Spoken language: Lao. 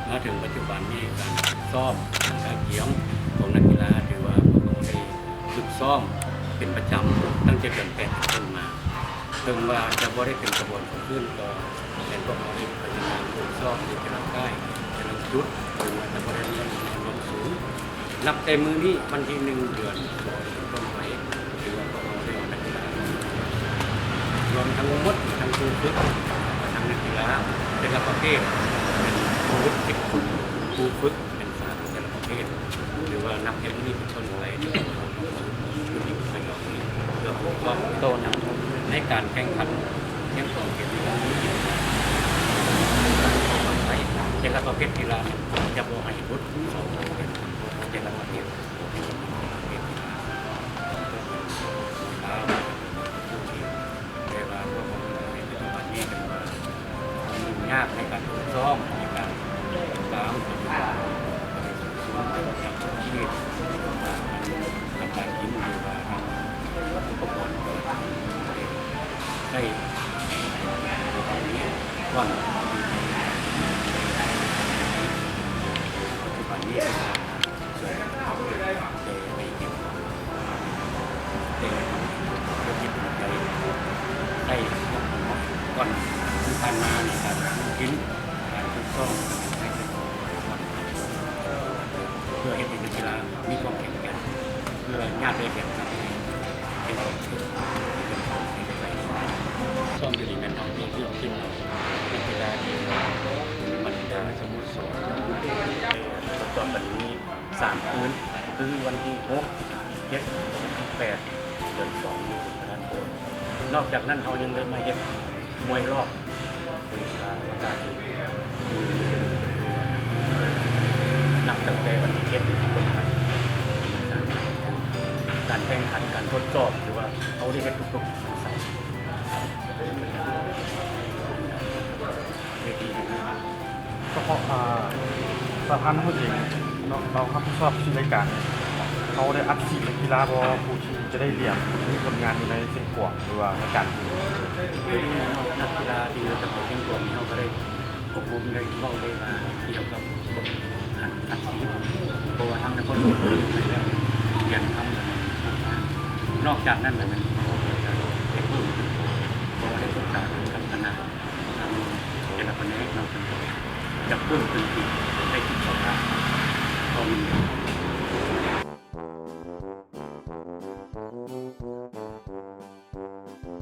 ມາເຖິງປັດຈຸບັນນີ້ ການຝຶກຊ້ອມ ການກະກຽມຂອງນັກກິລາ ຖືວ່າພວກເຮົາໄດ້ຝຶກຊ້ອມເປັນປະຈຳ ຕັ້ງແຕ່ເດືອນແປດເປັນຕົ້ນມາ. ເຖິງວ່າຈະບໍ່ໄດ້ເປັນຂະບວນຂອງຄື້ນ ກໍແມ່ນພວກເຮົາໄດ້ພະຍາຍາມຝຶກຊ້ອມຢູ່ແຕ່ລະຄ້າຍ ແຕ່ລະຈຸດ ເຖິງວ່າຈະບໍ່ໄດ້ລວມ ລວມສູນ. ນັບແຕ່ມື້ນີ້ ວັນທີໜຶ່ງ ເດືອນສອງ ເປັນຕົ້ນໄປ ຖືວ່າພວກເຮົາໄດ້ເອົານັກກິລາ ລວມທັງໝົດ ທັງຄູຝຶກ ແລະ ທັງນັກກິລາແຕ່ລະປະເພດ ເປັນສິບຄົນ, ຄູຝຶກເປັນສາມແຕ່ລະປະເພດ ຖືວ່ານັບແຕ່ມື້ນີ້ເປັນຕົ້ນໄປ ຈະເລີ່ມຝຶກຊ້ອມໃນການແຂ່ງຂັນຮຽນກອງເຂດໃນຄັ້ງນີ້. ແຕ່ລະປະເພດກິລາຈະບໍ່ໃຫ້ຫຼຸດສອງປະເພດ ແຕ່ລະປະເພດ. ແຕ່ວ່າພວກເຮົາໃນປັດຈຸບັນນີ້ ຖືວ່າຫຍຸ້ງຍາກໃນການຝຶກຊ້ອມ ໃນການຕິດຕາມ ປະຕິບັດ ປະຕິບັດ ການໃຊ້ຊີວິດ ການກິນ ຫຼືວ່າທາງອຸປະກອນ ກໍໄດ້ໃຊ້ໃນເວລານີ້ກ່ອນ. ປັດຈຸບັນນີ້ ເປັນການຊ່ວຍກັນເອົາແຕ່ໄດ້ເກັບ ແຕ່ເຮົາເກັບໃນໃຈ ໃຊ້ງບປະມານກ່ອນທີ່ຜ່ານມາໃນການຊື້ກິນ ການຝຶກຊ້ອມ ໃຊ້ເປັນ ເພື່ອເຮັດໃຫ້ນັກກິລາມີຄວາມເຂັ້ມແຂງ ເພື່ອຍາດໄດ້ແບບນັ້ນ ເປັນ ເປັນ ເປັນ ເປັນໄປ. ຊ້ອມຢູ່ນີ້ແມ່ນເຮົາໄດ້ເລືອກທີມເອົານັກກິລາທີ່ວ່າບັນດາສະໂມສອນ ໄດ້ທົດສອບກັນຢູ່ນີ້ ສາມຄືນ ຄືວັນທີຫົກ ເຈັດ ແປດ ເດືອນສອງ ຢູ່ສະຖານໂພນ. ນອກຈາກນັ້ນ ເຮົາຍັງໄດ້ມາເຮັດມວຍລອບ ນັບຕັ້ງແຕ່ວັນທີເຈັດ ເປັນຕົ້ນໄປ. ການແຂ່ງຂັນ ການທົດສອບ ຖືວ່າເຮົາໄດ້ເຮັດທຸກໆ ສະເພາະ ອ່າ ສະຫະພັນເຮົາເອງເນາະ ເຮົາຮັບຜິດຊອບຊື່ລາຍການ ເຮົາໄດ້ອັດສີນັກກິລາບໍ່ ຜູ້ທີ່ຈະໄດ້ຫຼຽນ ມີຜົນງານຢູ່ໃນຊຽງຂວາງ ຫຼືວ່າໃນການ ນັກກິລາທີ່ຈະເຂົ້າຊຽງຂວາງ ເຮົາກໍໄດ້ອົບຮົມ ໄດ້ເວົ້າ ໄດ້ວ່າກ່ຽວກັບອັດ ອັດສີ ເພາະວ່າທາງນະຄອນຫຼວງ ໄດ້ແລ້ວ ກຽນຄຳ ນອກຈາກນັ້ນລະແມ່ນ